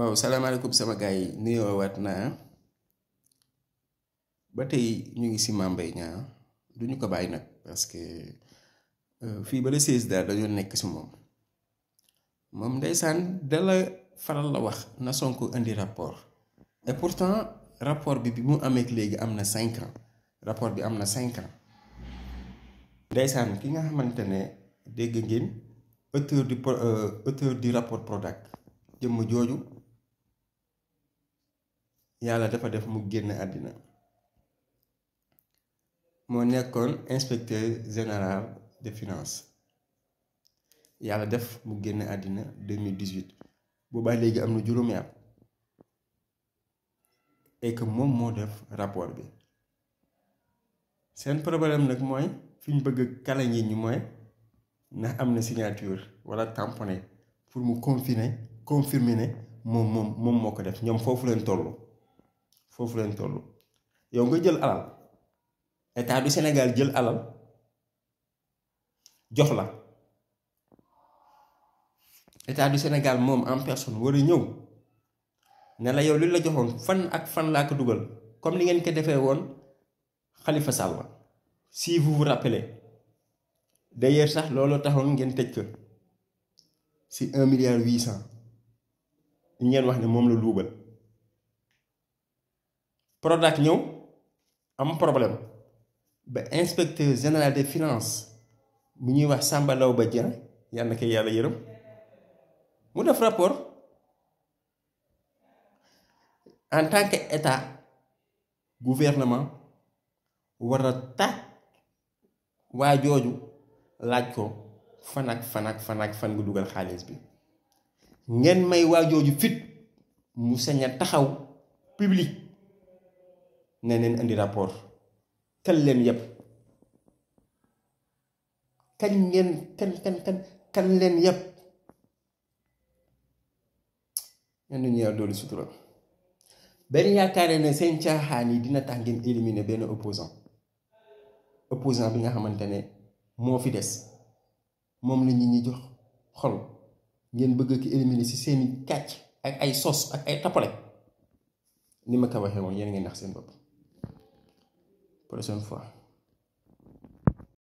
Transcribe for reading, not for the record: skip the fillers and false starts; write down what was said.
waaw salaamaaleykum sama gars yi nuyoo waat naa ba tey ñu ngi si Mame Mbaye Niang duñu ko bàyyi nag parce que fii ba le 16 daal dañoo nekk si moom ndeysaan dala faral la wax na Sonko indi rapport et pourtant rapport bi mu amee léegi am na 5 ans rapport bi am na 5 ans ndeysaan ki nga xamante ne dégg ngeen auteur du rapport Prodac jëmm jooju yàlla dafa def mu génn àddina moo nekkoon inspecteur général des finances yàlla def mu génn àddina 2018 boobaa léegi am na juróomi at et que moom moo def rapport bi seen problème nag mooy fi ñu bëgg kala nit ñi mooy ndax am na signature wala tamponné pour mu confirmer ne moom moo ko def ñoom foofu leen toll yow nga jël alal état du Sénégal jël alal jox la état du Sénégal moom en personne war a ñëw ne la yow li la joxoon fan ak fan laa ko dugal comme ni ngeen ko defee woon Khalifa Sall si vous vous rappelez d'ailleurs sax loolu taxoon ngeen tëj ko si 1,8 milliard ngeen wax ne moom la luubal Prodac ñëw am problème ba inspecteur général des finances bu ñuy wax Samba Laobé Dieng yàlla na koy yàlla yërëm mu def rapport en tant que état gouvernement war a tax waa jooju laaj ko fan nga dugal xaalis bi ngeen may waa jooju fit mu sañ a taxaw public ne neen indi rapport kan leen yëpp kan leen yëpp ñan ñu yàlla doolu sutura benn yaakaare ne seen caaxaan yi dina tax ngeen éliminer benn opposant bi nga xamante ne moo fi des moom la nit ñi jox xol ngeen bëgg ko éliminer ci seeni kàcc ak ay sos ak ay tappale ni ma ko waxee woon yéen ngeen nax seen bopp prochaine fois